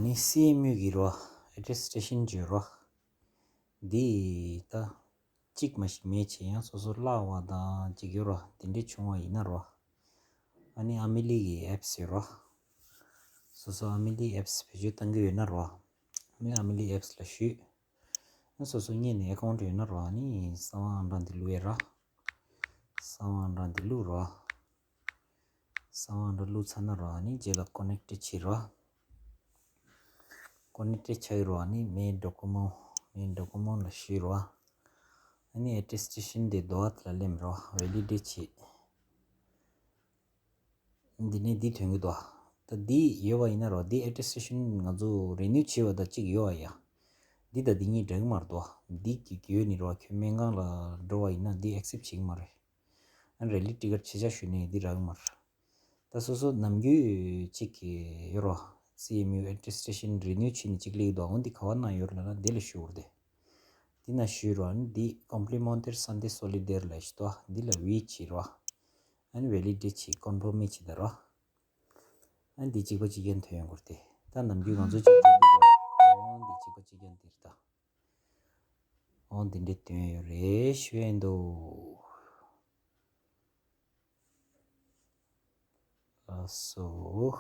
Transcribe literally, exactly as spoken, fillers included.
ནི་སི་ཨེམ་ཡུ་གི་རོ། ཨེ་ཊེ་སི་ཊེ་ཤན་གྱི་རོ། འདི་ད་གཅིག་མ་ཞིག་མེད་ཆེ་ཡང་སོ་སོ་བརླག་པ་དང་གཅིག་ཡོད་རོ། དེ་འདྲས་བྱུང་བ་ཡིན་ན་རོ། ཨ་ནི་ཨ་མི་ལི་གི་ཨེབ་སི་ཡོད་རོ། སོ་སོ་ཨ་མི་ལི་ཨེབ་སི་བེད་སྤྱོད་གཏང་གི་ཡོད་ན་རོ། ཨ་ནི་ཨ་མི་ལི་ཨེབ་སི་ལ་ཞུས། སོ་སོ་གཉེར་ནས་ཨེ་ཀའུན་ཊི་ཡོད་ན་རོ། ཨ་ནི་གསང་བ་ཨང་གྲངས་འདི་བླུག་ཡས་རོ། གསང་བ་ཨང་གྲངས་འདི་བླུག་རོ། གསང་བ་ཨང་གྲངས་བླུག་ཚར་ན་རོ། ཨ་ནི་རྗེས་ལ་ཀོ་ནེག་ཊི་བྱེད་རོ། ཀོ་ནེག་ཊི་ཆགས་ཡོད་རོ། ཨ་ནི་མའི་ཌོ་ཀུ་མེན་ཊི་མའི་ཌོ་ཀུ་མེན་ཊི་ལ་ཞུས་རོ། ཨ་ནི་ཨེ་ཊེ་སི་ཊེ་ཤན་དེ་དོ་བ་དེ་ལ་ལེམ་རོ། ཝེ་ལི་ཌེཊ་བྱེད། འདི་ནས་འདི་ཐོན་གི་འདུག་ད་འདི་ཡོད་པ་ཡིན་ན་རོ། འདི་ཨེ་ཊེ་སི་ཊེ་ཤན་ང་ཚོ་རི་ནིའུ་བྱས་པ་དང་གཅིག་ཡོད་པ་ཡ། འདི་དང་འདི་གཉིས་འདྲ་གི་མ་རེད་འདུག་འདི་གི་ཡོད་ནི་རོ། ཁྱོད་སྨན་ཁང་ལ་འགྲོ་བ་ཡིན་ན་འདི་ཨེག་སེབ་བྱེད་ཀྱི་མ་རེད། ཨ་ནི་རེ་ལི་ཊི་ཀཊ་ཆེ་ཆ་ཞུས་ནས་འདི་རག་གི་མ་རེད། ད་སོ་སོ་ནམ་རྒྱུན་གཅིག་གི་ཡོད་རོ། སི་ཨེམ་ཡུ་ཨེ་ཊེ་སི་ཊེ་ཤན་རི་ནིའུ་བྱས་ནས་གཅིག་སླེབས་འདུག་འོ་འདི་ག་བ་ན་ཡོད་ལབ་ན་འདི་ལ་ཞུ་བར་དེ། འདི་ན་ཞུས་རོ། ཨ་ནི་འདི་ཀོམ་པི་ལི་མེན་ཊར་སན་ཏེ་སོ་ལི་དེར་ལ་ཞུ་དོ། འདི་ལ་ཝི་བྱེད་རོ། ཨ་ནི་ཝེ་ལི་ཌེཊ་བྱེད། ཀོན་ཕོར་མི་བྱེད་ད་རོ། ཨ་ནི་འདི་གཅིག་པ་གཅིག་རྐྱང་ཐོན་ཡོང་གི་རེད་དེ། ད་ནམ་རྒྱུན་ང་ཚོ་གཅིག་རྒྱག་གི་འདུག་འོ་འདི་གཅིག་པ་གཅིག་རྐྱང་འདི་རེད་ད། འོ་འདི་འདྲས་ཐོན་ཡོད་རེད་ཞུ་ཡས་འདུག་ལགས་སོ།